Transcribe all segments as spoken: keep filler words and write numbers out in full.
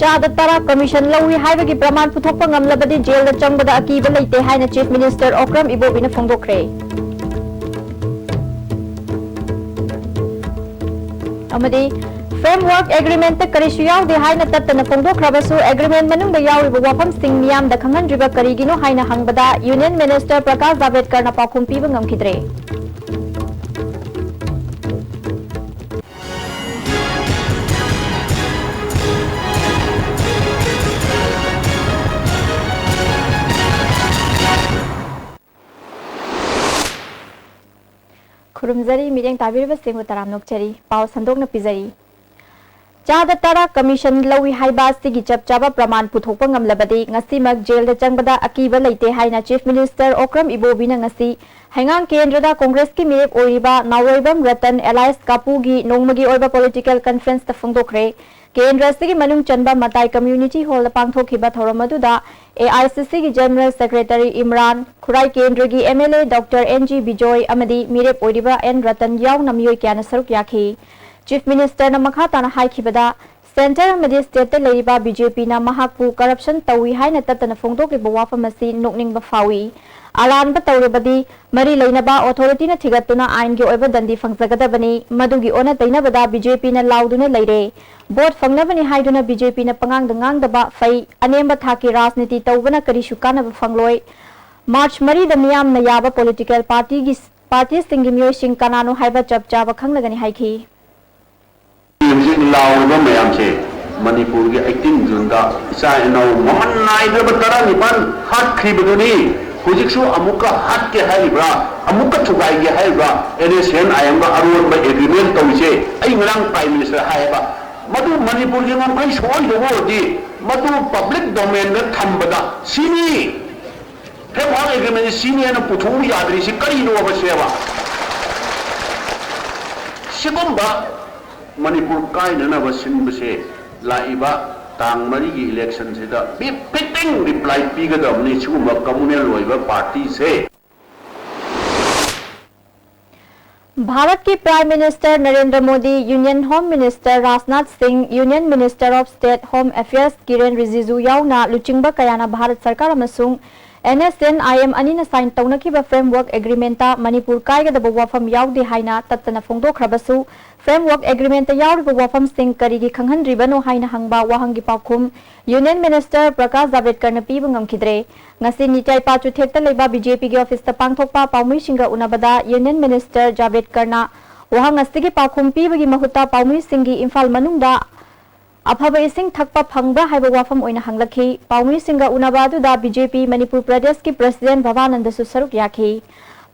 ꯆꯥꯗ ꯇꯔꯥ commission ꯂꯧꯏ ꯍꯥꯏꯕꯒꯤ ꯄ꯭ꯔꯃꯥꯟ ꯄꯨꯊꯣꯛꯄ ꯉꯝꯂꯕꯗꯤ ꯖꯦꯜꯗ ꯆꯪꯕꯗ ꯑꯀꯤꯕ ꯂꯩꯇꯦ ꯍꯥꯏꯅ Chief Minister ꯑꯣꯀ꯭ꯔꯝ ꯏꯕꯣꯕꯤꯅ ꯐꯣꯡꯗꯣꯛꯈ꯭ꯔꯦ꯫ ꯑꯃꯗꯤ Framework Agreement ꯀꯔꯤꯁꯨ ꯌꯥꯎꯗꯦ ꯍꯥꯏꯅ ꯇꯠꯇꯅ ꯐꯣꯡꯗꯣꯛꯈ꯭ꯔꯕꯁꯨ, agreement ꯃꯅꯨꯡꯗ ꯌꯥꯎꯔꯤꯕ ꯋꯥꯐꯝꯁꯤꯡ ꯃꯤꯌꯥꯝꯗ ꯈꯪꯍꯟꯗ꯭ꯔꯤꯕ ꯀꯔꯤꯒꯤꯅꯣ ꯍꯥꯏꯅ ꯍꯪꯕꯗ, Union Minister ꯄ꯭ꯔꯀꯥꯁ ꯖꯥꯚꯦꯗꯀꯔꯅ ꯄꯥꯎꯈꯨꯝ ꯄꯤꯕ ꯉꯝꯈꯤꯗ꯭ꯔꯦ꯫ ꯈꯨꯔꯨꯝꯖꯔꯤ, ꯃꯤꯠꯌꯦꯡ ꯇꯥꯕꯤꯔꯤꯕꯁꯤꯡꯕꯨ ꯇꯔꯥꯝꯅ ꯑꯣꯛꯆꯔꯤ꯫ ꯄꯥꯎ ꯁꯟꯗꯣꯛꯅ ꯄꯤꯖꯔꯤ꯫ ꯆꯥꯗ ꯇꯔꯥ commission ꯂꯧꯏ ꯍꯥꯏꯕ ꯑꯁꯤꯒꯤ ꯆꯞ ꯆꯥꯕ ꯄ꯭ꯔꯃꯥꯟ ꯄꯨꯊꯣꯛꯄ ꯉꯝꯂꯕꯗꯤ, ꯉꯁꯤꯃꯛ ꯖꯦꯜꯗ ꯆꯪꯕꯗ ꯑꯀꯤꯕ ꯂꯩꯇꯦ ꯍꯥꯏꯅ Chief Minister ꯑꯣꯀ꯭ꯔꯝ ꯏꯕꯣꯕꯤꯅ ꯉꯁꯤ ꯍꯩꯉꯥꯡ ꯀꯦꯟꯗ꯭ꯔꯗ ꯀꯣꯡꯒ꯭ꯔꯦꯁꯀꯤ ꯃꯤꯔꯦꯞ ꯑꯣꯏꯔꯤꯕ ꯅꯥꯎꯔꯣꯏꯕꯝ ꯔꯇꯟ alias ꯀꯥꯄꯨꯒꯤ ꯅꯣꯡꯃꯒꯤ ꯑꯣꯏꯕ political conferenceꯇ ꯐꯣꯡꯗꯣꯛꯈ꯭ꯔꯦ꯫ ꯀꯦꯟꯗ꯭ꯔ ꯑꯁꯤꯒꯤ ꯃꯅꯨꯡ ꯆꯟꯕ ꯃꯇꯥꯏ Community Hallꯗ ꯄꯥꯡꯊꯣꯛꯈꯤꯕ ꯊꯧꯔꯝ ꯑꯗꯨꯗ AICCꯒꯤ General Secretary ꯏꯝꯔꯥꯟ, ꯈꯨꯔꯥꯏ ꯀꯦꯟꯗ꯭ꯔꯒꯤ MLA Doctor N G Bijoy ꯑꯃꯗꯤ ꯃꯤꯔꯦꯞ ꯑꯣꯏꯔꯤꯕ ꯑꯦꯟ ꯔꯇꯟ ꯌꯥꯎꯅ ꯃꯤꯑꯣꯏ ꯀꯌꯥꯅ ꯁꯔꯨꯛ ꯌꯥꯈꯤ꯫ Chief Ministerꯅ ꯃꯈꯥ ꯇꯥꯅ ꯍꯥꯏꯈꯤꯕꯗ, Centre ꯑꯃꯗꯤ stateꯇ ꯂꯩꯔꯤꯕ BJPꯅ ꯃꯍꯥꯛꯄꯨ corruption ꯇꯧꯏ ꯍꯥꯏꯅ ꯇꯠꯇꯅ ꯐꯣꯡꯗꯣꯛꯂꯤꯕ ꯋꯥꯐꯝ ꯑꯁꯤ ꯅꯣꯛꯅꯤꯡꯕ ꯐꯥꯎꯏ꯫ ꯑꯔꯥꯟꯕ ꯇꯧꯔꯕꯗꯤ ꯃꯔꯤ ꯂꯩꯅꯕ authorityꯅ ꯊꯤꯒꯠꯇꯨꯅ ꯑꯥꯏꯟꯒꯤ ꯑꯣꯏꯕ ꯗꯟꯗꯤ ꯐꯪꯖꯒꯗꯕꯅꯤ꯫ ꯃꯗꯨꯒꯤ ꯑꯣꯟꯅ ꯇꯩꯅꯕꯗ BJPꯅ ꯂꯥꯎꯗꯨꯅ ꯂꯩꯔꯦ꯫ Vote ꯐꯪꯅꯕꯅꯤ ꯍꯥꯏꯗꯨꯅ BJPꯅ ꯄꯉꯥꯡꯗ ꯉꯥꯡꯗꯕ ꯐꯩ꯫ ꯑꯅꯦꯝꯕ ꯊꯥꯛꯀꯤ ꯔꯥꯖꯅꯤꯇꯤ ꯇꯧꯕꯅ ꯀꯔꯤꯁꯨ ꯀꯥꯟꯅꯕ ꯐꯪꯂꯣꯏ꯫ March ꯃꯔꯤꯗ ꯃꯤꯌꯥꯝꯅ ꯌꯥꯕ political partyꯒꯤ, partyꯁꯤꯡꯒꯤ ꯃꯤꯑꯣꯏꯁꯤꯡ ꯀꯅꯥꯅꯣ ꯍꯥꯏꯕ ꯆꯞ ꯆꯥꯕ ꯈꯪꯂꯒꯅꯤ ꯍꯥꯏꯈꯤ꯫ ꯍꯧꯖꯤꯛ ꯂꯥꯎꯔꯤꯕ ꯃꯌꯥꯝꯁꯦ, ꯃꯅꯤꯄꯨꯔꯒꯤ eighteen Juneꯗ ꯏꯆꯥ ꯏꯅꯥꯎ ꯃꯃꯜ ꯅꯥꯏꯗ꯭ꯔꯕ ꯇꯔꯥꯅꯤꯄꯥꯟ ꯍꯥꯠꯈ꯭ꯔꯤꯕꯗꯨꯅꯤ꯫ ꯍꯧꯖꯤꯛꯁꯨ ꯑꯃꯨꯛꯀ ꯍꯥꯠꯀꯦ ꯍꯥꯏꯔꯤꯕ꯭ꯔꯥ, ꯑꯃꯨꯛꯀ ꯊꯨꯒꯥꯏꯒꯦ ꯍꯥꯏꯔꯤꯕ꯭ꯔꯥ? NSCN-IMꯒ ꯑꯔꯣꯟꯕ agreement ꯇꯧꯔꯤꯁꯦ, ꯑꯩ ꯉꯔꯥꯡ Prime Minister ꯍꯥꯏꯌꯦꯕ, ꯃꯗꯨ ꯃꯅꯤꯄꯨꯔꯒꯤ ꯉꯝꯈꯩ ꯁꯣꯏꯗꯕ ꯑꯣꯏꯔꯗꯤ, ꯃꯗꯨ public domainꯗ ꯊꯝꯕꯗ ꯁꯤꯅꯤ꯫ Framework Agreement ꯁꯤꯅꯤ ꯍꯥꯏꯅ ꯄꯨꯊꯣꯛꯎ ꯌꯥꯗ꯭ꯔꯤꯁꯤ ꯀꯔꯤꯅꯣꯕ ꯁꯦꯕ? ꯁꯤꯒꯨꯝꯕ ꯃꯅꯤꯄꯨꯔ ꯀꯥꯏꯅꯅꯕ ꯁꯤꯟꯕꯁꯦ ꯂꯥꯛꯏꯕ ꯇꯥꯡ ꯃꯔꯤꯒꯤ electionꯁꯤꯗ befitting reply ꯄꯤꯒꯗꯕꯅꯤ ꯁꯤꯒꯨꯝꯕ communal ꯑꯣꯏꯕ partyꯁꯦ꯫ ꯚꯥꯔꯠꯀꯤ Prime Minister Narendra Modi, Union Home Minister Rajnath ꯁꯤꯡ, Union Minister of State Home Affairs ꯀꯤꯔꯦꯟ ꯔꯤꯖꯤꯖꯨ ꯌꯥꯎꯅ ꯂꯨꯆꯤꯡꯕ ꯀꯌꯥꯅ ꯚꯥꯔꯠ ꯁꯔꯀꯥꯔ ꯑꯃꯁꯨꯡ N S N I M ꯑꯅꯤꯅ sign ꯇꯧꯅꯈꯤꯕ Framework Agreement ꯃꯅꯤꯄꯨꯔ ꯀꯥꯏꯒꯗꯕ ꯋꯥꯐꯝ ꯌꯥꯎꯗꯦ ꯍꯥꯏꯅ ꯇꯠꯇꯅ ꯐꯣꯡꯗꯣꯛꯈ꯭ꯔꯕꯁꯨ, Framework Agreement ꯌꯥꯎꯔꯤꯕ ꯋꯥꯐꯝꯁꯤꯡ ꯀꯔꯤꯒꯤ ꯈꯪꯍꯟꯗ꯭ꯔꯤꯕꯅꯣ ꯍꯥꯏꯅ ꯍꯪꯕ ꯋꯥꯍꯪꯒꯤ ꯄꯥꯎꯈꯨꯝ Union Minister ꯄ꯭ꯔꯀꯥꯁ ꯖꯥꯕꯦꯗꯀꯔꯅ ꯄꯤꯕ ꯉꯝꯈꯤꯗ꯭ꯔꯦ꯫ ꯉꯁꯤ ꯅꯤꯇ꯭ꯌꯥꯏꯄꯥ ꯆꯨꯊꯦꯛꯇ ꯂꯩꯕ B J P ꯒꯤ office ꯇ ꯄꯥꯡꯊꯣꯛꯄ ꯄꯥꯎꯃꯤꯁꯤꯡꯒ ꯎꯅꯕꯗ Union Minister ꯖꯥꯕꯦꯗꯀꯔꯅ ꯋꯥꯍꯪ ꯑꯁꯤꯒꯤ ꯄꯥꯎꯈꯨꯝ ꯄꯤꯕꯒꯤ ꯃꯍꯨꯠꯇ ꯄꯥꯎꯃꯤꯁꯤꯡꯒꯤ ꯏꯝꯐꯥꯜ ꯃꯅꯨꯡꯗ ꯑꯐꯕ ꯏꯁꯤꯡ ꯊꯛꯄ ꯐꯪꯕ꯭ꯔꯥ ꯍꯥꯏꯕ ꯋꯥꯐꯝ ꯑꯣꯏꯅ ꯍꯪꯂꯛꯈꯤ꯫ ꯄꯥꯎꯃꯤꯁꯤꯡꯒ ꯎꯅꯕ ꯑꯗꯨꯗ B J P ꯃꯅꯤꯄꯨꯔ ꯄ꯭ꯔꯗꯦꯁꯀꯤ President ꯚꯕꯥꯅꯟꯗꯁꯨ ꯁꯔꯨꯛ ꯌꯥꯈꯤ꯫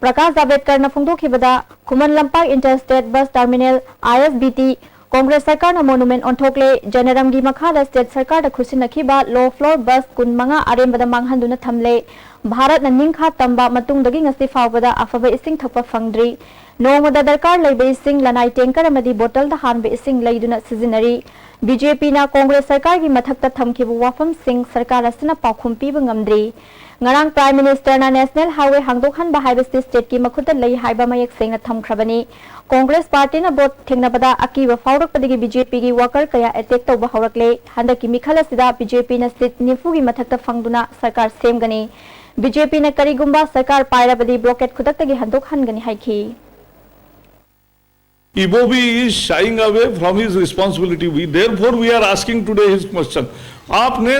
Prakash ꯖꯥꯕꯦꯗꯀꯔꯅ ꯐꯣꯡꯗꯣꯛꯈꯤꯕꯗ, Khuman Lampak Interstate Bus Terminal, I S B T, Congress ꯁꯔꯀꯥꯔꯅ monument ꯑꯣꯟꯊꯣꯛꯂꯦ, ꯖꯅꯔꯝꯒꯤ ꯃꯈꯥꯗ state ꯁꯔꯀꯥꯔꯗ ꯈꯨꯠꯁꯤꯟꯅꯈꯤꯕ low floor bus ꯀꯨꯟꯃꯉꯥ ꯑꯔꯦꯝꯕꯗ ꯃꯥꯡꯍꯟꯗꯨꯅ ꯊꯝꯂꯦ, ꯚꯥꯔꯠꯅ ꯅꯤꯡꯈꯥ ꯇꯝꯕ ꯃꯇꯨꯡꯗꯒꯤ ꯉꯁꯤ ꯐꯥꯎꯕꯗ ꯑꯐꯕ ꯏꯁꯤꯡ ꯊꯛꯄ ꯐꯪꯗ꯭ꯔꯤ, ꯅꯣꯡꯃꯗ ꯗꯔꯀꯥꯔ ꯂꯩꯕ ꯏꯁꯤꯡ ꯂꯅꯥꯏ tanker ꯑꯃꯗꯤ bottle ꯗ ꯍꯥꯟꯕ ꯏꯁꯤꯡ ꯂꯩꯗꯨꯅ ꯁꯤꯖꯤꯟꯅꯔꯤ꯫ B J P ꯅ ꯀꯣꯡꯒ꯭ꯔꯦꯁ ꯁꯔꯀꯥꯔꯒꯤ ꯃꯊꯛꯇ ꯊꯝꯈꯤꯕ ꯋꯥꯐꯝꯁꯤꯡ ꯁꯔꯀꯥꯔ ꯑꯁꯤꯅ ꯄꯥꯎꯈꯨꯝ ꯄꯤꯕ ꯉꯝꯗ꯭ꯔꯤ꯫ ꯉꯔꯥꯡ Prime Minister ꯅ National Highway ꯍꯥꯡꯗꯣꯛꯍꯟꯕ ꯍꯥꯏꯕꯁꯤ state ꯀꯤ ꯃꯈꯨꯠꯇ ꯂꯩ ꯍꯥꯏꯕ ꯃꯌꯦꯛ ꯁꯦꯡꯅ ꯊꯝꯈ꯭ꯔꯕꯅꯤ꯫ ꯀꯣꯡꯒ꯭ꯔꯦꯁ party ꯅ vote ꯊꯦꯡꯅꯕꯗ ꯑꯀꯤꯕ ꯐꯥꯎꯔꯛꯄꯗꯒꯤ B J P ꯒꯤ worker ꯀꯌꯥ attack ꯇꯧꯕ ꯍꯧꯔꯛꯂꯦ꯫ ꯍꯟꯗꯛꯀꯤ ꯃꯤꯈꯜ ꯑꯁꯤꯗ B J P ꯅ seat ꯅꯤꯐꯨꯒꯤ ꯃꯊꯛꯇ ꯐꯪꯗꯨꯅ ꯁꯔꯀꯥꯔ ꯁꯦꯝꯒꯅꯤ꯫ B J P ꯅ ꯀꯔꯤꯒꯨꯝꯕ ꯁꯔꯀꯥꯔ ꯄꯥꯏꯔꯕꯗꯤ blockade ꯈꯨꯗꯛꯇꯒꯤ ꯍꯟꯗꯣꯛꯍꯟꯒꯅꯤ ꯍꯥꯏꯈꯤ꯫ Ibobi is shying away from his responsibility. We, therefore, we are asking today his question. आपने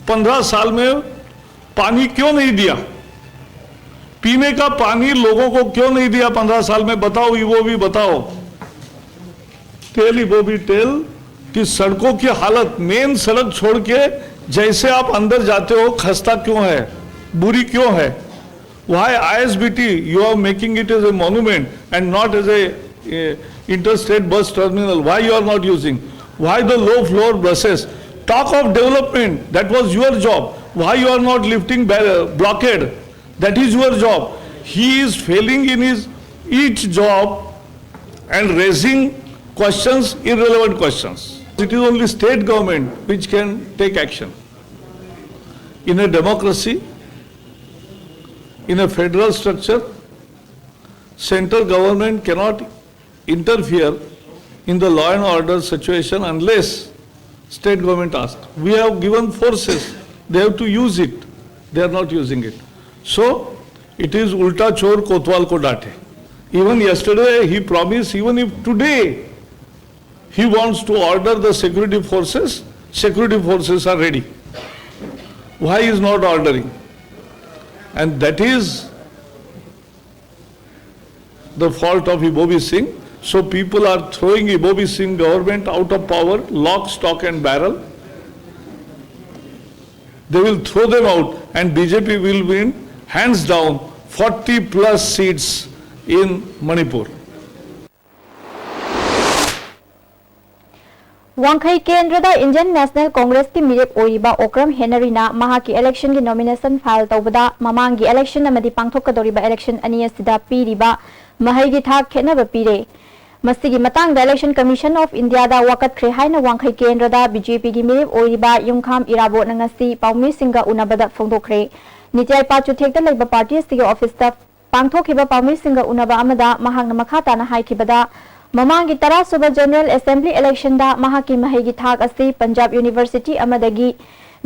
पंद्रह साल में पानी क्यों नहीं दिया? पीने का पानी लोगों को क्यों नहीं दिया पंद्रह साल में? बताओ, Ibobi, बताओ। Tell, Ibobi, tell कि सड़कों की हालत, main सड़क छोड़ के जैसे आप अंदर जाते हो, खस्ता क्यों है, बुरी क्यों है? Why I S B T, you are making it as a monument and not as a, a interstate bus terminal? Why you are not using? Why the low floor buses? Talk of development, that was your job. Why you are not lifting ba- blockade? That is your job. He is failing in his each job and raising questions, irrelevant questions. It is only state government which can take action. In a democracy, in a federal structure, Central government cannot interfere in the law and order situation unless state government asks. We have given forces, they have to use it. They are not using it. So, it is ulta chor kotwal ko date. Even yesterday he promised, even if today he wants to order the security forces, security forces are ready. Why is not ordering? And that is the fault of Ibobi Singh. So people are throwing Ibobi Singh government out of power, lock, stock and barrel. They will throw them out and B J P will win hands down forty plus seats in Manipur. ꯋꯥꯡꯈꯩ ꯀꯦꯟꯗ꯭ꯔꯗ Indian National Congressꯀꯤ ꯃꯤꯔꯦꯞ ꯑꯣꯏꯔꯤꯕ ꯑꯣꯀ꯭ꯔꯝ ꯍꯦꯅꯔꯤꯅ ꯃꯍꯥꯛꯀꯤ electionꯒꯤ nomination file ꯇꯧꯕꯗ ꯃꯃꯥꯡꯒꯤ election ꯑꯃꯗꯤ ꯄꯥꯡꯊꯣꯛꯀꯗꯧꯔꯤꯕ election ꯑꯅꯤ ꯑꯁꯤꯗ ꯄꯤꯔꯤꯕ ꯃꯍꯩꯒꯤ ꯊꯥꯛ ꯈꯦꯠꯅꯕ ꯄꯤꯔꯦ꯫ ꯃꯁꯤꯒꯤ ꯃꯇꯥꯡꯗ Election Commission of Indiaꯗ ꯋꯥꯀꯠꯈ꯭ꯔꯦ ꯍꯥꯏꯅ ꯋꯥꯡꯈꯩ ꯀꯦꯟꯗ꯭ꯔꯗ BJPꯒꯤ ꯃꯤꯔꯦꯞ ꯑꯣꯏꯔꯤꯕ ꯌꯨꯝꯈꯥꯝ ꯏꯔꯥꯕꯣꯠꯅ ꯉꯁꯤ ꯄꯥꯎꯃꯤꯁꯤꯡꯒ ꯎꯅꯕꯗ ꯐꯣꯡꯗꯣꯛꯈ꯭ꯔꯦ꯫ ꯅꯤꯇ꯭ꯌꯥꯏꯄꯥ ꯆꯨꯊꯦꯛꯇ ꯂꯩꯕ party ꯑꯁꯤꯒꯤ officeꯇ ꯄꯥꯡꯊꯣꯛꯈꯤꯕ ꯄꯥꯎꯃꯤꯁꯤꯡꯒ ꯎꯅꯕ ꯑꯃꯗ ꯃꯍꯥꯛꯅ ꯃꯈꯥ ꯇꯥꯅ ꯍꯥꯏꯈꯤꯕꯗ, ꯃꯃꯥꯡꯒꯤ ꯇꯔꯥꯁꯨꯕ General Assembly electionꯗ ꯃꯍꯥꯛꯀꯤ ꯃꯍꯩꯒꯤ ꯊꯥꯛ ꯑꯁꯤ Punjab University ꯑꯃꯗꯒꯤ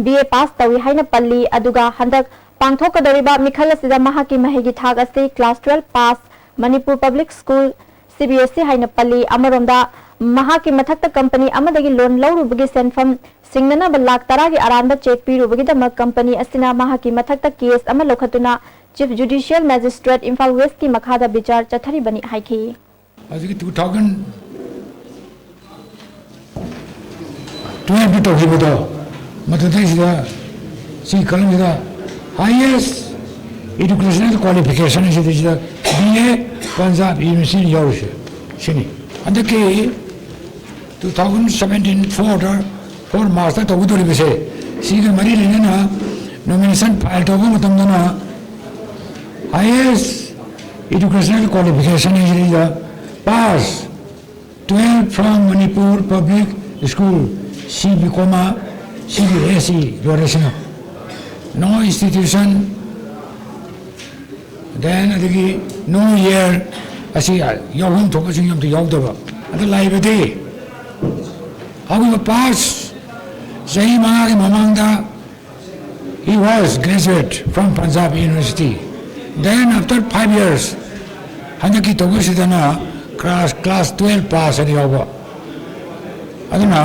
B A pass ꯇꯧꯏ ꯍꯥꯏꯅ ꯄꯜꯂꯤ, ꯑꯗꯨꯒ ꯍꯟꯗꯛ ꯄꯥꯡꯊꯣꯛꯀꯗꯧꯔꯤꯕ ꯃꯤꯈꯜ ꯑꯁꯤꯗ ꯃꯍꯥꯛꯀꯤ ꯃꯍꯩꯒꯤ ꯊꯥꯛ ꯑꯁꯤ class twelve pass, Manipur Public School, C B S E ꯍꯥꯏꯅ ꯄꯜꯂꯤ꯫ ꯑꯃꯔꯣꯝꯗ, ꯃꯍꯥꯛꯀꯤ ꯃꯊꯛꯇ company ꯑꯃꯗꯒꯤ loan ꯂꯧꯔꯨꯕꯒꯤ ꯁꯦꯟꯐꯝ ꯁꯤꯡꯅꯅꯕ ꯂꯥꯈ ꯇꯔꯥꯒꯤ ꯑꯔꯥꯟꯕ cheque ꯄꯤꯔꯨꯕꯒꯤꯗꯃꯛ company ꯑꯁꯤꯅ ꯃꯍꯥꯛꯀꯤ ꯃꯊꯛꯇ case ꯑꯃ ꯂꯧꯈꯠꯇꯨꯅ Chief Judicial Magistrate, Imphal Westꯀꯤ ꯃꯈꯥꯗ ꯕꯤꯆꯥꯔ ꯆꯠꯊꯔꯤꯕꯅꯤ ꯍꯥꯏꯈꯤ꯫ ꯍꯧꯖꯤꯛꯀꯤ two thousand twelve ꯇꯧꯈꯤꯕꯗꯣ, ꯃꯗꯨꯗꯩꯁꯤꯗ ꯁꯤ ꯀꯂꯝꯁꯤꯗ highest educational qualification ꯑꯁꯤꯗꯩꯁꯤꯗ B A Punjab University ꯌꯥꯎꯔꯤꯁꯦ ꯁꯤꯅꯤ꯫ ꯍꯟꯗꯛꯀꯤ two thousand seventeen four four Marchꯇ ꯇꯧꯒꯗꯧꯔꯤꯕꯁꯦ, ꯁꯤꯒ ꯃꯔꯤ ꯂꯩꯅꯅ nomination file ꯇꯧꯕ ꯃꯇꯝꯗꯅ highest educational qualification ꯍꯥꯏꯁꯤꯗ pass twelve from Manipur Public School, C B comma, C B S E ꯂꯣꯏꯔꯁꯤꯅ꯫ No institution Then ꯑꯗꯒꯤ New Year ꯑꯁꯤ ꯌꯥꯎꯐꯝ ꯊꯣꯛꯄꯁꯤꯡ ꯑꯝꯇ ꯌꯥꯎꯗꯕ꯫ ꯑꯗꯨ ꯂꯩꯕꯗꯤ ꯍꯧꯈꯤꯕ past ꯆꯍꯤ ꯃꯉꯥꯒꯤ ꯃꯃꯥꯡꯗ he was graduate from Punjab University. Then after five years, ꯍꯟꯗꯛꯀꯤ ꯇꯧꯕꯁꯤꯗꯅ class, class twelve pass ꯑꯅ ꯌꯥꯎꯕ꯫ ꯑꯗꯨꯅ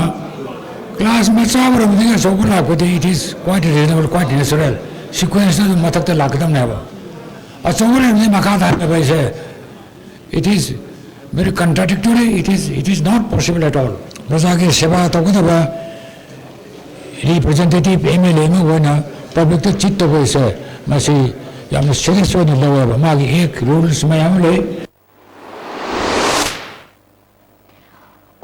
class ꯃꯆꯥ ꯑꯣꯏꯔꯝꯕꯗꯒꯤ ꯑꯆꯧꯕ ꯂꯥꯛꯄꯗꯤ it is quite reasonable, quite natural. Sequence ꯑꯗꯨꯝ ꯃꯊꯛꯇ ꯂꯥꯛꯀꯗꯕꯅꯦꯕ꯫ ꯑꯆꯧꯕ ꯂꯩꯔꯝꯕꯗꯒꯤ ꯃꯈꯥ ꯇꯥꯅ ꯍꯥꯏꯁꯦ, it is very contradictory, it is, it is not possible at all. ꯄ꯭ꯔꯖꯥꯒꯤ ꯁꯦꯕꯥ ꯇꯧꯒꯗꯕ representative M L A ꯑꯃ ꯑꯣꯏꯅ publicꯇ cheat ꯇꯧꯕ ꯍꯥꯏꯁꯦ, ꯃꯁꯤ ꯌꯥꯝꯅ serious ꯑꯣꯏꯅ ꯂꯧꯋꯦꯕ꯫ ꯃꯥꯒꯤ act, rules ꯃꯌꯥꯝ ꯑꯃ ꯂꯩ꯫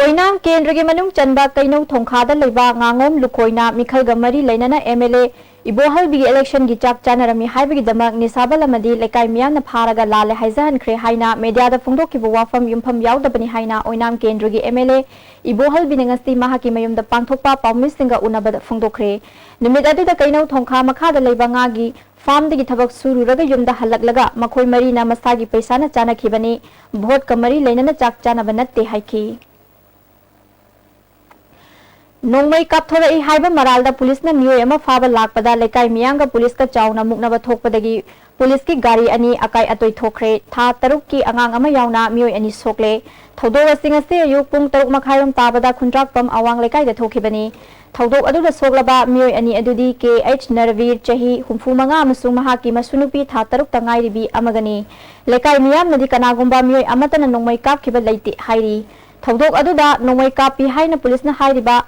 ꯑꯣꯏꯅꯥꯝ ꯀꯦꯟꯗ꯭ꯔꯒꯤ ꯃꯅꯨꯡ ꯆꯟꯕ ꯀꯩꯅꯧ ꯊꯣꯡꯈꯥꯗ ꯂꯩꯕ ꯉꯥꯉꯣꯝ ꯂꯨꯈꯣꯏꯅ ꯃꯤꯈꯜꯒ ꯃꯔꯤ ꯂꯩꯅꯅ M L A ꯏꯕꯣꯍꯜꯕꯤꯒꯤ election ꯒꯤ ꯆꯥꯛ ꯆꯥꯅꯔꯝꯃꯤ ꯍꯥꯏꯕꯒꯤꯗꯃꯛ ꯅꯤꯁꯥꯕꯜ ꯑꯃꯗꯤ ꯂꯩꯀꯥꯏ ꯃꯤꯌꯥꯝꯅ ꯐꯥꯔꯒ ꯂꯥꯜꯂꯦ ꯍꯥꯏꯖꯍꯟꯈ꯭ꯔꯦ ꯍꯥꯏꯅ media ꯗ ꯐꯣꯡꯗꯣꯛꯈꯤꯕ ꯋꯥꯐꯝ ꯌꯨꯝꯐꯝ ꯌꯥꯎꯗꯕꯅꯤ ꯍꯥꯏꯅ ꯑꯣꯏꯅꯥꯝ ꯀꯦꯟꯗ꯭ꯔꯒꯤ M L A ꯏꯕꯣꯍꯜꯕꯤꯅ ꯉꯁꯤ ꯃꯍꯥꯛꯀꯤ ꯃꯌꯨꯝꯗ ꯄꯥꯡꯊꯣꯛꯄ ꯄꯥꯎꯃꯤꯁꯤꯡꯒ ꯎꯅꯕꯗ ꯐꯣꯡꯗꯣꯛꯈ꯭ꯔꯦ꯫ ꯅꯨꯃꯤꯠ ꯑꯗꯨꯗ ꯀꯩꯅꯧ ꯊꯣꯡꯈꯥ ꯃꯈꯥꯗ ꯂꯩꯕ ꯉꯥꯒꯤ farm ꯗꯒꯤ ꯊꯕꯛ ꯁꯨꯔꯨꯔꯒ ꯌꯨꯝꯗ ꯍꯜꯂꯛꯂꯒ ꯃꯈꯣꯏ ꯃꯔꯤꯅ ꯃꯁꯥꯒꯤ ꯄꯩꯁꯥꯅ ꯆꯥꯅꯈꯤꯕꯅꯤ, vote ꯀ ꯃꯔꯤ ꯂꯩꯅꯅ ꯆꯥꯛ ꯆꯥꯅꯕ ꯅꯠꯇꯦ ꯍꯥꯏꯈꯤ꯫ ꯅꯣꯡꯃꯩ ꯀꯥꯞꯊꯣꯔꯛꯏ ꯍꯥꯏꯕ ꯃꯔꯥꯜꯗ ꯄꯨꯂꯤꯁꯅ ꯃꯤꯑꯣꯏ ꯑꯃ ꯐꯥꯕ ꯂꯥꯛꯄꯗ ꯂꯩꯀꯥꯏ ꯃꯤꯌꯥꯝꯒ ꯄꯨꯂꯤꯁꯀ ꯆꯥꯎꯅ ꯃꯨꯛꯅꯕ ꯊꯣꯛꯄꯗꯒꯤ ꯄꯨꯂꯤꯁꯀꯤ ꯒꯥꯔꯤ ꯑꯅꯤ ꯑꯀꯥꯏ ꯑꯇꯣꯏ ꯊꯣꯛꯈ꯭ꯔꯦ꯫ ꯊꯥ ꯇꯔꯨꯛꯀꯤ ꯑꯉꯥꯡ ꯑꯃ ꯌꯥꯎꯅ ꯃꯤꯑꯣꯏ ꯑꯅꯤ ꯁꯣꯛꯂꯦ꯫ ꯊꯧꯗꯣꯛ ꯑꯁꯤ ꯉꯁꯤ ꯑꯌꯨꯛ ꯄꯨꯡ ꯇꯔꯨꯛ ꯃꯈꯥꯏꯔꯣꯝ ꯇꯥꯕꯗ ꯈꯨꯟꯗ꯭ꯔꯥꯛꯄꯝ ꯑꯋꯥꯡ ꯂꯩꯀꯥꯏꯗ ꯊꯣꯛꯈꯤꯕꯅꯤ꯫ ꯊꯧꯗꯣꯛ ꯑꯗꯨꯗ ꯁꯣꯛꯂꯕ ꯃꯤꯑꯣꯏ ꯑꯅꯤ ꯑꯗꯨꯗꯤ K H ꯅꯔꯕꯤꯔ, ꯆꯍꯤ ꯍꯨꯝꯐꯨ ꯃꯉꯥ, ꯑꯃꯁꯨꯡ ꯃꯍꯥꯛꯀꯤ ꯃꯁꯨꯅꯨꯄꯤ, ꯊꯥ ꯇꯔꯨꯛꯇ ꯉꯥꯏꯔꯤꯕꯤ ꯑꯃꯒꯅꯤ꯫ ꯂꯩꯀꯥꯏ ꯃꯤꯌꯥꯝꯅꯗꯤ ꯀꯅꯥꯒꯨꯝꯕ ꯃꯤꯑꯣꯏ ꯑꯃꯠꯇꯅ ꯅꯣꯡꯃꯩ ꯀꯥꯞꯈꯤꯕ ꯂꯩꯇꯦ ꯍꯥꯏꯔꯤ꯫ ꯊꯧꯗꯣꯛ ꯑꯗꯨꯗ ꯅꯣꯡꯃꯩ ꯀꯥꯞꯄꯤ ꯍꯥꯏꯅ ꯄꯨꯂꯤꯁꯅ ꯍꯥꯏꯔꯤꯕ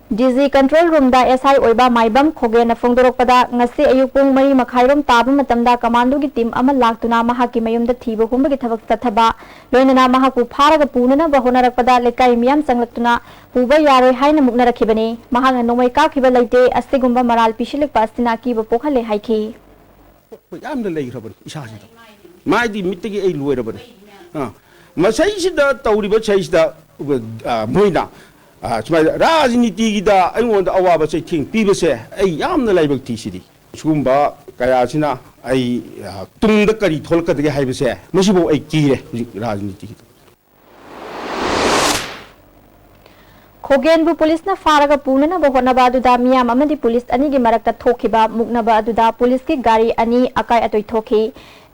D G control room the S I ꯑꯣꯏꯕ ꯃꯥꯏꯕꯝ ꯈꯣꯒꯦꯟꯅ ꯐꯣꯡꯗꯣꯔꯛꯄꯗ, ꯉꯁꯤ ꯑꯌꯨꯛ ꯄꯨꯡ ꯃꯔꯤ ꯃꯈꯥꯏꯔꯣꯝ ꯇꯥꯕ ꯃꯇꯝꯗ commando ꯒꯤ team ꯑꯃ ꯂꯥꯛꯇꯨꯅ ꯃꯍꯥꯛꯀꯤ ꯃꯌꯨꯝꯗ ꯊꯤꯕ ꯍꯨꯝꯕꯒꯤ ꯊꯕꯛ ꯆꯠꯊꯕ, ꯂꯣꯏꯅꯅ ꯃꯍꯥꯛꯄꯨ ꯐꯥꯔꯒ ꯄꯨꯅꯅꯕ ꯍꯣꯠꯅꯔꯛꯄꯗ ꯂꯩꯀꯥꯏ ꯃꯤꯌꯥꯝ ꯆꯪꯂꯛꯇꯨꯅ ꯄꯨꯕ ꯌꯥꯔꯣꯏ ꯍꯥꯏꯅ ꯃꯨꯛꯅꯔꯛꯈꯤꯕꯅꯤ꯫ ꯃꯍꯥꯛꯅ ꯅꯣꯡꯃꯩ ꯀꯥꯞꯈꯤꯕ ꯂꯩꯇꯦ, ꯑꯁꯤꯒꯨꯝꯕ ꯃꯔꯥꯜ ꯄꯤꯁꯤꯜꯂꯛꯄ ꯑꯁꯤꯅ ꯑꯀꯤꯕ ꯄꯣꯛꯍꯜꯂꯦ ꯍꯥꯏꯈꯤ꯫ ꯌꯥꯝꯅ ꯂꯩꯈ꯭ꯔꯕꯅꯤ ꯏꯁꯥꯁꯤꯗ, ꯃꯥꯏꯗꯤ ꯃꯤꯠꯇꯒꯤ ꯑꯩ ꯂꯣꯏꯔꯕꯅꯤ꯫ ꯑꯥ, ꯃꯁꯩꯁꯤꯗ ꯇꯧꯔꯤꯕ ꯁꯩꯁꯤꯗ, ꯑꯥ, ꯃꯣꯏꯅ, ꯑꯥ, ꯁꯨꯃꯥꯏꯅ ꯔꯥꯖꯅꯤꯇꯤꯒꯤꯗ ꯑꯩꯉꯣꯟꯗ ꯑꯋꯥꯕ ꯆꯩꯊꯦꯡ ꯄꯤꯕꯁꯦ ꯑꯩ ꯌꯥꯝꯅ ꯂꯥꯏꯕꯛ ꯊꯤ꯫ ꯁꯤꯗꯤ ꯁꯤꯒꯨꯝꯕ ꯀꯌꯥꯁꯤꯅ ꯑꯩ, ꯑ, ꯇꯨꯡꯗ ꯀꯔꯤ ꯊꯣꯛꯂꯛꯀꯗꯒꯦ ꯍꯥꯏꯕꯁꯦ, ꯃꯁꯤꯐꯥꯎ ꯑꯩ ꯀꯤꯔꯦ ꯍꯧꯖꯤꯛ ꯔꯥꯖꯅꯤꯇꯤꯒꯤꯗ꯫ ꯈꯣꯒꯦꯟꯕꯨ ꯄꯨꯂꯤꯁꯅ ꯐꯥꯔꯒ ꯄꯨꯅꯅꯕ ꯍꯣꯠꯅꯕ ꯑꯗꯨꯗ ꯃꯤꯌꯥꯝ ꯑꯃꯗꯤ ꯄꯨꯂꯤꯁ ꯑꯅꯤꯒꯤ ꯃꯔꯛꯇ ꯊꯣꯛꯈꯤꯕ ꯃꯨꯛꯅꯕ ꯑꯗꯨꯗ ꯄꯨꯂꯤꯁꯀꯤ ꯒꯥꯔꯤ ꯑꯅꯤ ꯑꯀꯥꯏ ꯑꯇꯣꯏ ꯊꯣꯛꯈꯤ꯫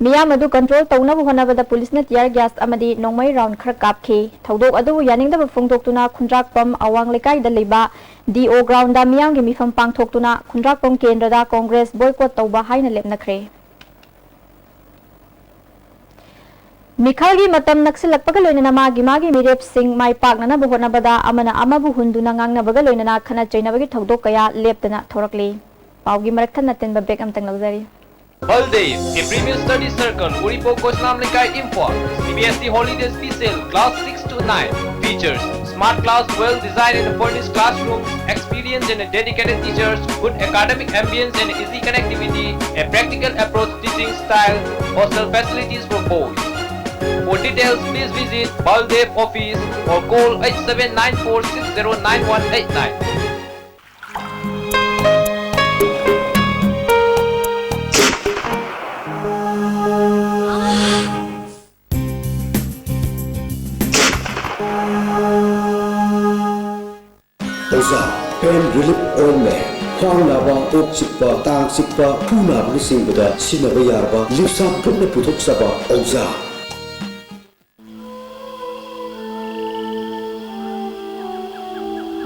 ꯃꯤꯌꯥꯝ ꯑꯗꯨ control ꯇꯧꯅꯕ ꯍꯣꯠꯅꯕꯗ ꯄꯨꯂꯤꯁꯅ tear gas ꯑꯃꯗꯤ ꯅꯣꯡꯃꯩ round ꯈꯔ ꯀꯥꯞꯈꯤ꯫ ꯊꯧꯗꯣꯛ ꯑꯗꯨꯕꯨ ꯌꯥꯅꯤꯡꯗꯕ ꯐꯣꯡꯗꯣꯛꯇꯨꯅ ꯈꯨꯟꯗ꯭ꯔꯥꯛꯄꯝ ꯑꯋꯥꯡ ꯂꯩꯀꯥꯏꯗ ꯂꯩꯕ D O ground ꯃꯤꯌꯥꯝꯒꯤ ꯃꯤꯐꯝ ꯄꯥꯡꯊꯣꯛꯇꯨꯅ ꯈꯨꯟꯗ꯭ꯔꯥꯛꯄꯝ ꯀꯦꯟꯗ꯭ꯔꯗ Congress boycott ꯇꯧꯕ ꯍꯥꯏꯅ ꯂꯦꯞꯅꯈ꯭ꯔꯦ꯫ ꯃꯤꯈꯜꯒꯤ ꯃꯇꯝ ꯅꯛꯁꯤꯜꯂꯛꯄꯒ ꯂꯣꯏꯅꯅ ꯃꯥꯒꯤ ꯃꯥꯒꯤ ꯃꯤꯔꯦꯞꯁꯤꯡ ꯃꯥꯏ ꯄꯥꯛꯅꯅꯕ ꯍꯣꯠꯅꯕꯗ ꯑꯃꯅ ꯑꯃꯕꯨ ꯍꯨꯟꯗꯨꯅ ꯉꯥꯡꯅꯕꯒ ꯂꯣꯏꯅꯅ ꯈꯠꯅ ꯆꯩꯅꯕꯒꯤ ꯊꯧꯗꯣꯛ ꯀꯌꯥ ꯂꯦꯞꯇꯅ ꯊꯣꯔꯛꯂꯤ꯫ ꯄꯥꯎꯒꯤ ꯃꯔꯛ ꯊꯠꯅ ꯇꯤꯟꯕ break ꯑꯃꯇꯪ ꯂꯧꯖꯔꯤ꯫ Baldev, a premier study circle, Uripok, Gosnam Lekai, Imphal. C B S E holiday special, class six to nine. Features: smart class, well-designed and furnished classrooms, experienced and dedicated teachers, good academic ambience and easy connectivity, a practical approach teaching style, hostel facilities for boys. For details, please visit Baldev office or call eight seven nine four six zero nine one eight nine. ꯑꯣꯖꯥ, pain relief ointment, ꯈ꯭ꯋꯥꯡ ꯅꯥꯕ, ꯀꯣꯛ ꯆꯤꯛꯄ, ꯇꯥꯡ ꯆꯤꯛꯄ, ꯈꯨ ꯅꯥꯕꯅꯆꯤꯡꯕꯗ ꯁꯤꯖꯤꯟꯅꯕ ꯌꯥꯔꯕ ꯂꯤꯞꯁꯥ ꯒ꯭ꯔꯨꯞꯅ ꯄꯨꯊꯣꯛꯆꯕ ꯑꯣꯖꯥ꯫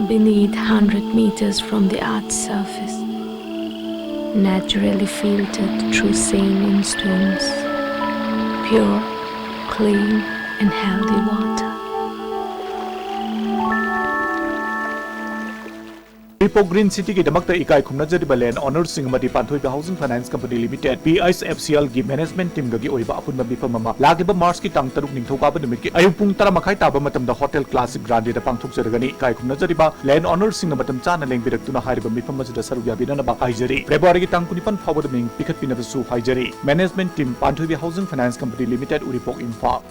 Beneath hundred meters from the earth's surface, naturally filtered through saline stones, pure, clean, and healthy water. Uripok Green Cityꯒꯤꯗꯃꯛꯇ ꯏꯀꯥꯏ ꯈꯨꯝꯅꯖꯔꯤꯕ land ownerꯁꯤꯡ ꯑꯃꯗꯤ ꯄꯥꯟꯊꯣꯏꯕꯤ Housing Finance Company Limited, P H F C Lꯒꯤ management teamꯒꯒꯤ ꯑꯣꯏꯕ ꯑꯄꯨꯟꯕ ꯃꯤꯐꯝ ꯑꯃ ꯂꯥꯛꯂꯤꯕ Marchꯀꯤ ꯇꯥꯡ ꯇꯔꯨꯛ ꯅꯤꯡꯊꯧꯀꯥꯕ ꯅꯨꯃꯤꯠꯀꯤ ꯑꯌꯨꯛ ꯄꯨꯡ ꯇꯔꯥ ꯃꯈꯥꯏ ꯇꯥꯕ ꯃꯇꯝꯗ Hotel Classic Grandeꯗ ꯄꯥꯡꯊꯣꯛꯆꯔꯒꯅꯤ꯫ ꯏꯀꯥꯏ ꯈꯨꯝꯅꯖꯔꯤꯕ land ownerꯁꯤꯡꯅ ꯃꯇꯝ ꯆꯥꯅ ꯂꯦꯡꯕꯤꯔꯛꯇꯨꯅ ꯍꯥꯏꯔꯤꯕ ꯃꯤꯐꯝ ꯑꯁꯤꯗ ꯁꯔꯨꯛ ꯌꯥꯕꯤꯅꯅꯕ ꯍꯥꯏꯖꯔꯤ꯫ Februaryꯒꯤ ꯇꯥꯡ ꯀꯨꯟꯅꯤꯄꯥꯟ ꯐꯥꯎꯕꯗ ꯃꯤꯡ ꯄꯤꯈꯠꯄꯤꯅꯕꯁꯨ ꯍꯥꯏꯖꯔꯤ꯫ Management team, Panthoibi Housing Finance Company Limited, Uripok, Imphal.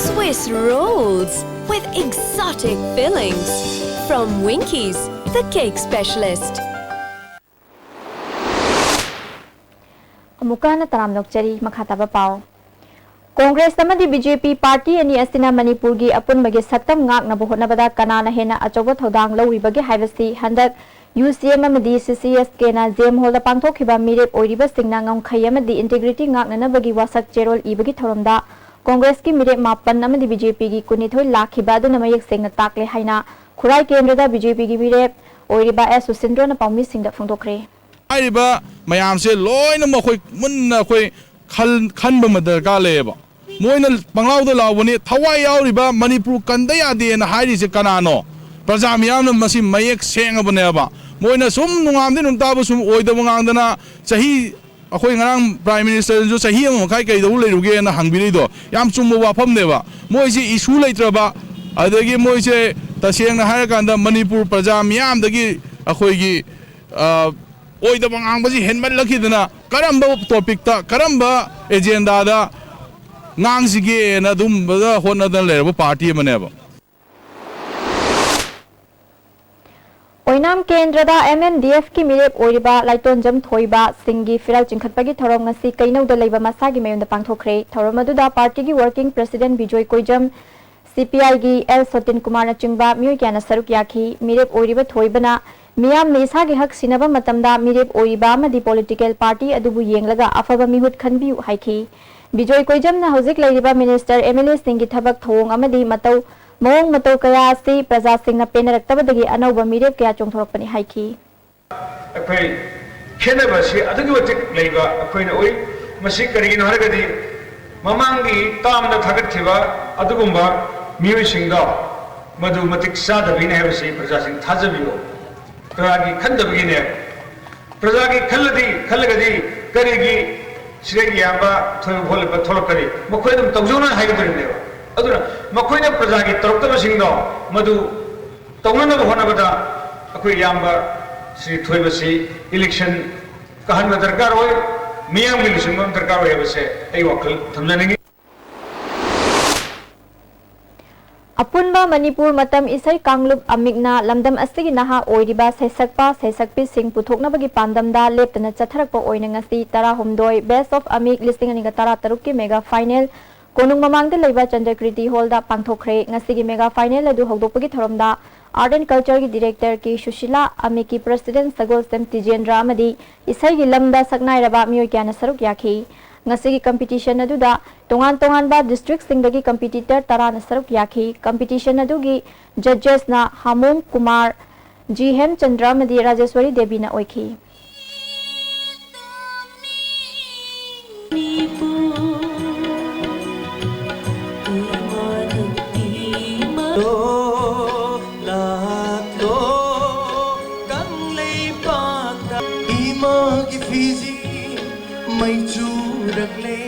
Swiss rolls with exotic fillings from Winkies, the cake specialist. ꯑꯃꯨꯛꯀ ꯍꯟꯅ ꯇꯔꯥꯝꯅ ꯑꯣꯛꯆꯔꯤ꯫ ꯃꯈꯥ ꯇꯥꯕ ꯄꯥꯎ꯫ ꯀꯣꯡꯒ꯭ꯔꯦꯁ ꯑꯃꯗꯤ ꯕꯤ ꯖꯦ ꯄꯤ ꯄꯥꯔꯇꯤ ꯑꯅꯤ ꯑꯁꯤꯅ ꯃꯅꯤꯄꯨꯔꯒꯤ ꯑꯄꯨꯟꯕꯒꯤ ꯁꯛꯇꯝ ꯉꯥꯛꯅꯕ ꯍꯣꯠꯅꯕꯗ ꯀꯅꯥꯅ ꯍꯦꯟꯅ ꯑꯆꯧꯕ ꯊꯧꯗꯥꯡ ꯂꯧꯔꯤꯕꯒꯦ ꯍꯥꯏꯕꯁꯤ ꯍꯟꯗꯛ ꯌꯨ ꯁꯤ ꯑꯦꯝ ꯑꯃꯗꯤ ꯁꯤ ꯁꯤ ꯑꯦꯁ ꯀꯦꯅ ꯖꯦꯝ ꯍꯣꯜꯗ ꯄꯥꯡꯊꯣꯛꯈꯤꯕ ꯃꯤꯔꯦꯞ ꯑꯣꯏꯔꯤꯕꯁꯤꯡꯅ ꯉꯝꯈꯩ ꯑꯃꯗꯤ ꯏꯟꯇꯤꯒ꯭ꯔꯤꯇꯤ ꯉꯥꯛꯅꯅꯕꯒꯤ ꯋꯥꯁꯛ ꯆꯦꯔꯣꯜ ꯏꯕꯒꯤ ꯊꯧꯔꯝꯗ ꯀꯣꯡꯒ꯭ꯔꯦꯁꯀꯤ ꯃꯤꯔꯦꯞ ꯃꯥꯄꯟ ꯑꯃꯗꯤ ꯕꯤ ꯖꯦ ꯄꯤꯒꯤ ꯀꯨꯟꯅꯤꯊꯣꯏ ꯂꯥꯛꯈꯤꯕ ꯑꯗꯨꯅ ꯃꯌꯦꯛ ꯁꯦꯡꯅ ꯇꯥꯛꯂꯦ ꯍꯥꯏꯅ ꯈꯨꯔꯥꯏ ꯀꯦꯟꯗ꯭ꯔꯗ ꯕꯤ ꯖꯦ ꯄꯤꯒꯤ ꯃꯤꯔꯦꯞ ꯑꯣꯏꯔꯤꯕ ꯑꯦꯁ ꯁꯨꯁꯤꯟꯗ꯭ꯔꯣꯅ ꯄꯥꯎꯃꯤꯁꯤꯡꯗ ꯐꯣꯡꯗꯣꯛꯈ꯭ꯔꯦ꯫ ꯍꯥꯏꯔꯤꯕ ꯃꯌꯥꯝꯁꯦ ꯂꯣꯏꯅ ꯃꯈꯣꯏ ꯃꯨꯟꯅ ꯑꯩꯈꯣꯏ ꯈꯜ-, ꯈꯟꯕ ꯑꯃ ꯗꯔꯀꯥꯔ ꯂꯩꯌꯦꯕ꯫ ꯃꯣꯏꯅ ꯄꯪꯂꯥꯎꯗ ꯂꯥꯎꯕꯅꯤ, ꯊꯋꯥꯏ ꯌꯥꯎꯔꯤꯕ ꯃꯅꯤꯄꯨꯔ ꯀꯟꯗ ꯌꯥꯗꯦꯅ ꯍꯥꯏꯔꯤꯁꯦ ꯀꯅꯥꯅꯣ? ꯄ꯭ꯔꯖꯥ ꯃꯤꯌꯥꯝꯅ ꯃꯁꯤ ꯃꯌꯦꯛ ꯁꯦꯡꯉꯕꯅꯦꯕ꯫ ꯃꯣꯏꯅ ꯁꯨꯝ ꯅꯨꯡꯉꯥꯝꯗꯤ ꯅꯨꯡꯇꯥꯕ ꯁꯨꯝ ꯑꯣꯏꯗꯕ ꯉꯥꯡꯗꯅ ꯆꯍꯤ, ꯑꯩꯈꯣꯏ ꯉꯔꯥꯡ Prime Ministerꯁꯨ ꯆꯍꯤ ꯑꯃ ꯃꯈꯥꯏ ꯀꯩꯗꯧ ꯂꯩꯔꯨꯒꯦꯅ ꯍꯪꯕꯤꯔꯛꯏꯗꯣ ꯌꯥꯝ ꯆꯨꯝꯕ ꯋꯥꯐꯝꯅꯦꯕ꯫ ꯃꯣꯏꯁꯤ issue ꯂꯩꯇ꯭ꯔꯕ, ꯑꯗꯒꯤ ꯃꯣꯏꯁꯦ ꯇꯁꯦꯡꯅ ꯍꯥꯏꯔꯀꯥꯟꯗ ꯃꯅꯤꯄꯨꯔ ꯄ꯭ꯔꯖꯥ ꯃꯤꯌꯥꯝꯗꯒꯤ ꯑꯩꯈꯣꯏꯒꯤ, ꯑ, ꯑꯣꯏꯗꯕ ꯉꯥꯡꯕꯁꯤ ꯍꯦꯟꯃꯜꯂꯛꯈꯤꯗꯅ ꯀꯔꯝꯕ topicꯇ, ꯀꯔꯝꯕ agendaꯗ ꯉꯥꯡꯁꯤꯒꯦꯅ ꯑꯗꯨꯝꯕꯗ ꯍꯣꯠꯅꯗꯅ ꯂꯩꯔꯕ party ꯑꯃꯅꯦꯕ꯫ ꯑꯣꯏꯅꯥꯝ ꯀꯦꯟꯗ꯭ꯔꯗ ꯑꯦꯝ ꯑꯦꯟ ꯗꯤ ꯑꯦꯐꯀꯤ ꯃꯤꯔꯦꯞ ꯑꯣꯏꯔꯤꯕ ꯂꯥꯏꯇꯣꯟꯖꯝ ꯊꯣꯏꯕ ꯁꯤꯡꯒꯤ ꯐꯤꯔꯥꯜ ꯆꯤꯡꯈꯠꯄꯒꯤ ꯊꯧꯔꯝ ꯉꯁꯤ ꯀꯩꯅꯧꯗ ꯂꯩꯕ ꯃꯁꯥꯒꯤ ꯃꯌꯨꯝꯗ ꯄꯥꯡꯊꯣꯛꯈ꯭ꯔꯦ꯫ ꯊꯧꯔꯝ ꯑꯗꯨꯗ partyꯒꯤ working president ꯕꯤꯖꯣꯏ ꯀꯣꯏꯖꯝ, ꯁꯤ ꯄꯤ ꯑꯥꯏꯒꯤ ꯑꯦꯜ ꯁꯣꯇꯤꯟ ꯀꯨꯃꯥꯔꯅꯆꯤꯡꯕ ꯃꯤꯑꯣꯏ ꯀꯌꯥꯅ ꯁꯔꯨꯛ ꯌꯥꯈꯤ꯫ ꯃꯤꯔꯦꯞ ꯑꯣꯏꯔꯤꯕ ꯊꯣꯏꯕꯅ ꯃꯤꯌꯥꯝꯅ ꯏꯁꯥꯒꯤ ꯍꯛ ꯁꯤꯟꯅꯕ ꯃꯇꯝꯗ ꯃꯤꯔꯦꯞ ꯑꯣꯏꯔꯤꯕ ꯑꯃꯗꯤ political party ꯑꯗꯨꯕꯨ ꯌꯦꯡꯂꯒ ꯑꯐꯕ ꯃꯤꯍꯨꯠ ꯈꯟꯕꯤꯌꯨ ꯍꯥꯏꯈꯤ꯫ ꯕꯤꯖꯣꯏ ꯀꯣꯏꯖꯝꯅ ꯍꯧꯖꯤꯛ ꯂꯩꯔꯤꯕ minister, ꯑꯦꯝ ꯑꯦꯜ ꯑꯦꯁꯤꯡꯒꯤ ꯊꯕꯛ ꯊꯧꯑꯣꯡ ꯑꯃꯗꯤ ꯃꯇꯧ, ꯃꯑꯣꯡ ꯃꯇꯧ ꯀꯌꯥ ꯑꯁꯤ ꯄ꯭ꯔꯖꯥꯁꯤꯡꯅ ꯄꯦꯟꯅꯔꯛꯇꯕꯗꯒꯤ ꯑꯅꯧꯕ ꯃꯤꯔꯦꯞ ꯀꯌꯥ ꯆꯣꯡꯊꯣꯔꯛꯄꯅꯤ ꯍꯥꯏꯈꯤ꯫ ꯑꯩꯈꯣꯏ ꯈꯦꯠꯅꯕ ꯑꯁꯤ ꯑꯗꯨꯛꯀꯤ ꯃꯇꯤꯛ ꯂꯩꯕ ꯑꯩꯈꯣꯏꯅ ꯎꯏ꯫ ꯃꯁꯤ ꯀꯔꯤꯒꯤꯅꯣ ꯍꯥꯏꯔꯒꯗꯤ ꯃꯃꯥꯡꯒꯤ termꯗ ꯊꯥꯒꯠꯈꯤꯕ ꯑꯗꯨꯒꯨꯝꯕ ꯃꯤꯑꯣꯏꯁꯤꯡꯗꯣ ꯃꯗꯨ ꯃꯇꯤꯛ ꯆꯥꯗꯕꯒꯤꯅꯤ ꯍꯥꯏꯕꯁꯤ ꯄ꯭ꯔꯖꯥꯁꯤꯡ ꯊꯥꯖꯕꯤꯌꯨ꯫ ꯄ꯭ꯔꯖꯥꯒꯤ ꯈꯟꯗꯕꯒꯤꯅꯦ꯫ ꯄ꯭ꯔꯖꯥꯒꯤ ꯈꯜꯂꯗꯤ, ꯈꯜꯂꯒꯗꯤ ꯀꯔꯤꯒꯤ ꯁꯤꯗ ꯏꯌꯥꯝꯕ ꯊꯣꯏꯕ ꯐꯣꯜꯂꯤꯕ ꯊꯣꯛꯂꯛꯀꯅꯤ? ꯃꯈꯣꯏ ꯑꯗꯨꯝ ꯇꯧꯖꯧꯅ ꯍꯥꯏꯒꯗꯣꯔꯤꯕꯅꯦꯕ꯫ ꯑꯗꯨꯅ ꯃꯈꯣꯏꯅ ꯄ꯭ꯔꯖꯥꯒꯤ ꯇꯧꯔꯛꯇꯕꯁꯤꯡꯗꯣ ꯃꯗꯨ ꯇꯧꯅꯅꯕ ꯍꯣꯠꯅꯕꯗ ꯑꯩꯈꯣꯏ ꯏꯌꯥꯝꯕ ꯁ꯭ꯔꯤ ꯊꯣꯏꯕꯁꯤ election ꯀꯥꯍꯟꯕ ꯗꯔꯀꯥꯔ ꯑꯣꯏ, ꯃꯤꯌꯥꯝꯒꯤ ꯂꯨꯆꯤꯡꯕ ꯑꯃ ꯗꯔꯀꯥꯔ ꯑꯣꯏ ꯍꯥꯏꯕꯁꯦ ꯑꯩ ꯋꯥꯈꯜ ꯊꯝꯖꯅꯤꯡꯏ꯫ ꯑꯄꯨꯟꯕ ꯃꯅꯤꯄꯨꯔ ꯃꯇꯝ ꯏꯁꯩ ꯀꯥꯡꯂꯨꯞ ꯑꯃꯤꯛꯅ ꯂꯝꯗꯝ ꯑꯁꯤꯒꯤ ꯅꯍꯥ ꯑꯣꯏꯔꯤꯕ ꯁꯩꯁꯛꯄ ꯁꯩꯁꯛꯄꯤꯁꯤꯡ ꯄꯨꯊꯣꯛꯅꯕꯒꯤ ꯄꯥꯟꯗꯝꯗ ꯂꯦꯞꯇꯅ ꯆꯠꯊꯔꯛꯄ ꯑꯣꯏꯅ ꯉꯁꯤ ꯇꯔꯥꯍꯨꯝꯗꯣꯏ Best of ꯑꯃꯤꯛ ꯂꯤꯁꯤꯡ ꯑꯅꯤꯒ ꯇꯔꯥꯇꯔꯨꯛꯀꯤ mega final ꯀꯣꯅꯨꯡ ꯃꯃꯥꯡꯗ ꯂꯩꯕ ꯆꯟꯗ꯭ꯔꯀ꯭ꯔꯤꯇꯤ hallꯗ ꯄꯥꯡꯊꯣꯛꯈ꯭ꯔꯦ꯫ ꯉꯁꯤꯒꯤ mega final ꯑꯗꯨ ꯍꯧꯗꯣꯛꯄꯒꯤ ꯊꯧꯔꯝꯗ Art and Cultureꯒꯤ director K Sushila, ꯑꯃꯤꯛꯀꯤ president ꯁꯒꯣꯜꯁꯦꯝ ꯇꯤꯖꯦꯟꯗ꯭ꯔ ꯑꯃꯗꯤ ꯏꯁꯩꯒꯤ ꯂꯝꯗ ꯁꯛꯅꯥꯏꯔꯕ ꯃꯤꯑꯣꯏ ꯀꯌꯥꯅ ꯁꯔꯨꯛ ꯌꯥꯈꯤ꯫ ꯉꯁꯤꯒꯤ competition ꯑꯗꯨꯗ ꯇꯣꯉꯥꯟ ꯇꯣꯉꯥꯟꯕ districtꯁꯤꯡꯗꯒꯤ competitor ꯇꯔꯥꯅ ꯁꯔꯨꯛ ꯌꯥꯈꯤ꯫ Competition ꯑꯗꯨꯒꯤ judgesꯅ ꯍꯥꯃꯣꯝ ꯀꯨꯃꯥꯔ, ꯖꯤ ꯍꯦꯝꯆꯟꯗ꯭ꯔ ꯑꯃꯗꯤ ꯔꯥꯖꯦꯁ꯭ꯋꯔꯤ ꯗꯦꯕꯤꯅ ꯑꯣꯏꯈꯤ꯫ ꯏꯃꯥꯒꯤ ꯐꯤꯖꯤ ꯃꯩ ꯆꯨꯔꯛꯂꯦ꯫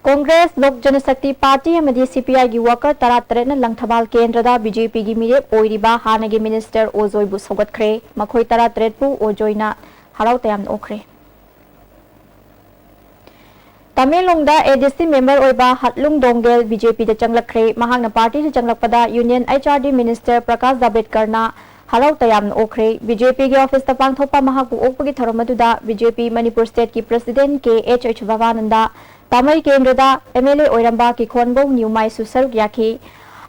Congress, Lok Janashakti Party ꯑꯃꯗꯤ CPIꯒꯤ worker ꯇꯔꯥꯇꯔꯦꯠꯅ ꯂꯪꯊꯕꯥꯜ ꯀꯦꯟꯗ꯭ꯔꯗ BJPꯒꯤ ꯃꯤꯔꯦꯞ ꯑꯣꯏꯔꯤꯕ ꯍꯥꯟꯅꯒꯤ minister ꯑꯣꯖꯣꯏꯕꯨ ꯁꯧꯒꯠꯈ꯭ꯔꯦ꯫ ꯃꯈꯣꯏ ꯇꯔꯥꯇꯔꯦꯠꯄꯨ ꯑꯣꯖꯣꯏꯅ ꯍꯔꯥꯎ ꯇꯌꯥꯝꯅ ꯑꯣꯛꯈ꯭ꯔꯦ꯫ ꯇꯃꯦꯡꯂꯣꯡꯗ ADC member ꯑꯣꯏꯕ ꯍꯠꯂꯨꯡ ꯗꯣꯡꯒꯦꯜ BJPꯗ ꯆꯪꯂꯛꯈ꯭ꯔꯦ꯫ ꯃꯍꯥꯛꯅ partyꯗ ꯆꯪꯂꯛꯄꯗ Union HRD minister ꯄ꯭ꯔꯀꯥꯁ ꯖꯥꯕꯦꯗꯀꯔꯅ ꯍꯔꯥꯎ ꯇꯌꯥꯝꯅ ꯑꯣꯛꯈ꯭ꯔꯦ꯫ BJPꯒꯤ officeꯇ ꯄꯥꯡꯊꯣꯛꯄ ꯃꯍꯥꯛꯄꯨ ꯑꯣꯛꯄꯒꯤ ꯊꯧꯔꯝ ꯑꯗꯨꯗ BJP ꯃꯅꯤꯄꯨꯔ stateꯀꯤ president ꯀꯦ ꯑꯩꯆ ꯚꯕꯥꯅꯟꯗ, ꯇꯥꯃꯩ ꯀꯦꯟꯗ꯭ꯔꯗ MLA ꯑꯣꯏꯔꯝꯕ ꯀꯤꯈꯣꯟꯕꯧ ꯅ꯭ꯌꯨꯃꯥꯏꯁꯨ ꯁꯔꯨꯛ ꯌꯥꯈꯤ꯫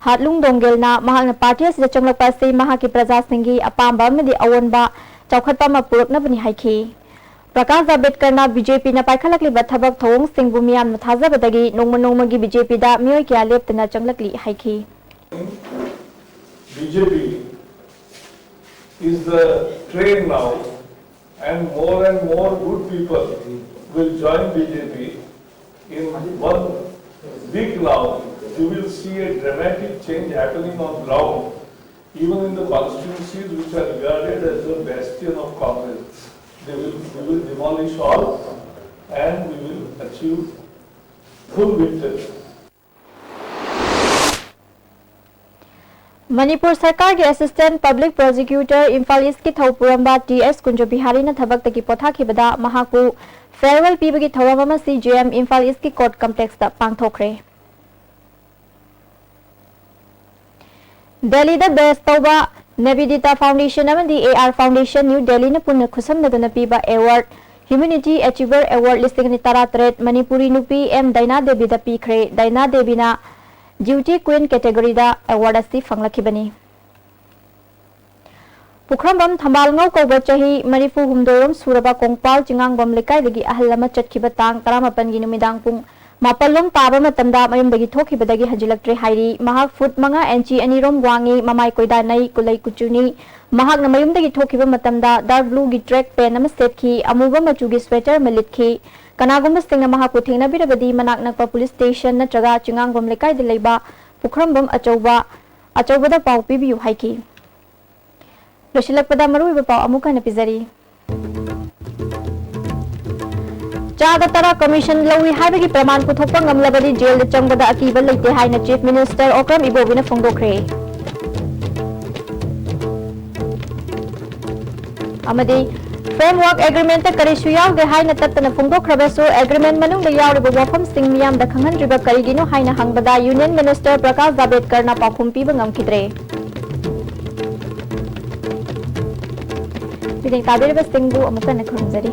ꯍꯥꯠꯂꯨꯡ ꯗꯣꯡꯒꯦꯜꯅ ꯃꯍꯥꯛꯅ party ꯑꯁꯤꯗ ꯆꯪꯂꯛꯄ ꯑꯁꯤ ꯃꯍꯥꯛꯀꯤ ꯄ꯭ꯔꯖꯥꯁꯤꯡꯒꯤ ꯑꯄꯥꯝꯕ ꯑꯃꯗꯤ ꯑꯑꯣꯟꯕ ꯆꯥꯎꯈꯠꯄ ꯑꯃ ꯄꯨꯔꯛꯅꯕꯅꯤ ꯍꯥꯏꯈꯤ꯫ ꯄ꯭ꯔꯀꯥꯁ ꯖꯥꯕꯦꯗꯀꯔꯅ BJPꯅ ꯄꯥꯏꯈꯠꯂꯛꯂꯤꯕ ꯊꯕꯛ ꯊꯧꯑꯣꯡꯁꯤꯡꯕꯨ ꯃꯤꯌꯥꯝꯅ ꯊꯥꯖꯕꯗꯒꯤ ꯅꯣꯡꯃ ꯅꯣꯡꯃꯒꯤ BJPꯗ ꯃꯤꯑꯣꯏ ꯀꯌꯥ ꯂꯦꯞꯇꯅ ꯆꯪꯂꯛꯂꯤ ꯍꯥꯏꯈꯤ꯫ BJP is the train now, and more and more good people will join BJP. In one week now, you will see a dramatic change happening on ground. Even in the constituencies which are regarded as the bastion of Congress, they will, we will demolish all and we will achieve full victory. Manipur ꯁꯔꯀꯥꯔꯒꯤ Assistant Public Prosecutor Imphal Eastꯀꯤ ꯊꯧ ꯄꯨꯔꯝꯕ T ꯑꯦꯁ ꯀꯨꯟꯖꯕꯤꯍꯥꯔꯤꯅ ꯊꯕꯛꯇꯒꯤ ꯄꯣꯊꯥꯈꯤꯕꯗ ꯃꯍꯥꯛꯄꯨ farewell ꯄꯤꯕꯒꯤ ꯊꯧꯔꯝ ꯑꯃ CJM Imphal Eastꯀꯤ court complexꯇ ꯄꯥꯡꯊꯣꯛꯈ꯭ꯔꯦ꯫ ꯗꯦꯜꯂꯤꯗ ꯕꯦꯁ ꯇꯧꯕ ꯅꯦꯕꯤꯗꯤꯇꯥ foundation ꯑꯃꯗꯤ ꯑꯦ ꯑꯥꯔ ꯐꯥꯎꯟꯗꯦꯁꯟ ꯅ꯭ꯌꯨ ꯗꯦꯜꯂꯤꯅ ꯄꯨꯟꯅ ꯈꯨꯠꯁꯝꯅꯗꯨꯅ ꯄꯤꯕ ꯑꯦꯋꯥꯔꯗ ꯍ꯭ꯌꯨꯃꯦꯅꯤꯇꯤ ꯑꯦꯆꯤꯚꯔ ꯑꯦꯋꯥꯔꯗ ꯂꯤꯁꯤꯡ ꯑꯅꯤ ꯇꯔꯥꯇꯔꯦꯠ ꯃꯅꯤꯄꯨꯔꯤ ꯅꯨꯄꯤ ꯑꯦꯝ ꯗꯥꯏꯅꯥ ꯗꯦꯕꯤꯗ ꯄꯤꯈ꯭ꯔꯦ꯫ ꯗꯥꯏꯅꯥ ꯗꯦꯕꯤꯅ ꯗ꯭ꯌꯨꯇꯤ ꯀ꯭ꯋꯤꯟ ꯀꯦꯇꯦꯒꯣꯔꯤꯗ ꯑꯦꯋꯥꯔꯗ ꯑꯁꯤ ꯐꯪꯂꯛꯈꯤꯕꯅꯤ꯫ ꯄꯨꯈ꯭ꯔꯝꯕꯝ ꯊꯝꯕꯥꯜꯉꯧ ꯀꯧꯕ ꯆꯍꯤ ꯃꯔꯤꯐꯨ ꯍꯨꯝꯗꯣꯏꯔꯣꯝ ꯁꯨꯔꯕ ꯀꯣꯡꯄꯥꯜ ꯆꯤꯉꯥꯡꯕꯝ ꯂꯩꯀꯥꯏꯗꯒꯤ ꯑꯍꯜ ꯑꯃ ꯆꯠꯈꯤꯕ ꯇꯥꯡ ꯇꯔꯥꯃꯥꯄꯟꯒꯤ ꯅꯨꯃꯤꯗꯥꯡ ꯄꯨꯡ ꯃꯥꯄꯜꯂꯣꯝ ꯇꯥꯕ ꯃꯇꯝꯗ ꯃꯌꯨꯝꯗꯒꯤ ꯊꯣꯛꯈꯤꯕꯗꯒꯤ ꯍꯟꯖꯤꯜꯂꯛꯇ꯭ꯔꯦ ꯍꯥꯏꯔꯤ꯫ ꯃꯍꯥꯛ ꯐꯨꯠ ꯃꯉꯥ ꯏꯟꯆꯤ ꯑꯅꯤꯔꯣꯝ ꯋꯥꯡꯉꯤ, ꯃꯃꯥꯏ ꯀꯣꯏꯗꯥꯅꯩ, ꯀꯨꯂꯩ ꯀꯨꯆꯨꯅꯤ꯫ ꯃꯍꯥꯛꯅ ꯃꯌꯨꯝꯗꯒꯤ ꯊꯣꯛꯈꯤꯕ ꯃꯇꯝꯗ ꯗꯥꯔꯛ ꯕ꯭ꯂꯨꯒꯤ ꯇ꯭ꯔꯦꯛ ꯄꯦꯟ ꯑꯃ ꯁꯦꯠꯈꯤ, ꯑꯃꯨꯕ ꯃꯆꯨꯒꯤ ꯁ꯭ꯋꯦꯇꯔ ꯑꯃ ꯂꯤꯠꯈꯤ꯫ ꯀꯅꯥꯒꯨꯝꯕꯁꯤꯡꯅ ꯃꯍꯥꯛꯄꯨ ꯊꯦꯡꯅꯕꯤꯔꯕꯗꯤ ꯃꯅꯥꯛ ꯅꯛꯄ ꯄꯨꯂꯤꯁ ꯁ꯭ꯇꯦꯁꯟ ꯅꯠꯇ꯭ꯔꯒ ꯆꯤꯉꯥꯡꯕꯝ ꯂꯩꯀꯥꯏꯗ ꯂꯩꯕ ꯄꯨꯈ꯭ꯔꯝꯕꯝ ꯑꯆꯧꯕ, ꯑꯆꯧꯕꯗ ꯄꯥꯎ ꯄꯤꯕꯤꯌꯨ ꯍꯥꯏꯈꯤ꯫ ꯂꯣꯏꯁꯤꯜꯂꯛꯄꯗ ꯃꯔꯨꯑꯣꯏꯕ ꯄꯥꯎ ꯑꯃꯨꯛ ꯍꯟꯅ ꯄꯤꯖꯔꯤ꯫ ꯆꯥꯗ ꯇꯔꯥ ꯀꯃꯤꯁꯟ ꯂꯧꯏ ꯍꯥꯏꯕꯒꯤ ꯄ꯭ꯔꯃꯥꯟ ꯄꯨꯊꯣꯛꯄ ꯉꯝꯂꯕꯗꯤ ꯖꯦꯜꯗ ꯆꯪꯕꯗ ꯑꯀꯤꯕ ꯂꯩꯇꯦ ꯍꯥꯏꯅ ꯆꯤꯐ ꯃꯤꯅꯤꯁꯇꯔ ꯑꯣꯀ꯭ꯔꯝ ꯏꯕꯣꯕꯤꯅ ꯐꯣꯡꯗꯣꯛꯈ꯭ꯔꯦ꯫ ꯑꯃꯗꯤ ꯐ꯭ꯔꯦꯝꯋꯥꯔꯛ ꯑꯦꯒ꯭ꯔꯤꯃꯦꯟꯇ ꯀꯔꯤꯁꯨ ꯌꯥꯎꯗꯦ ꯍꯥꯏꯅ ꯇꯠꯇꯅ ꯐꯣꯡꯗꯣꯛꯈ꯭ꯔꯕꯁꯨ, ꯑꯦꯒ꯭ꯔꯤꯃꯦꯟ ꯃꯅꯨꯡꯗ ꯌꯥꯎꯔꯤꯕ ꯋꯥꯐꯝꯁꯤꯡ ꯃꯤꯌꯥꯝꯗ ꯈꯪꯍꯟꯗ꯭ꯔꯤꯕ ꯀꯔꯤꯒꯤꯅꯣ ꯍꯥꯏꯅ ꯍꯪꯕꯗ, ꯌꯨꯅꯤꯌꯟ ꯃꯤꯅꯤꯁꯇꯔ ꯄ꯭ꯔꯀꯥꯁ ꯖꯥꯕꯦꯗꯀꯔꯅ ꯄꯥꯎꯈꯨꯝ ꯄꯤꯕ ꯉꯝꯈꯤꯗ꯭ꯔꯦ꯫ ꯃꯤꯠꯌꯦꯡ ꯇꯥꯕꯤꯔꯤꯕꯁꯤꯡꯕꯨ ꯑꯃꯨꯛ ꯍꯟꯅ ꯈꯨꯔꯨꯝꯖꯔꯤ꯫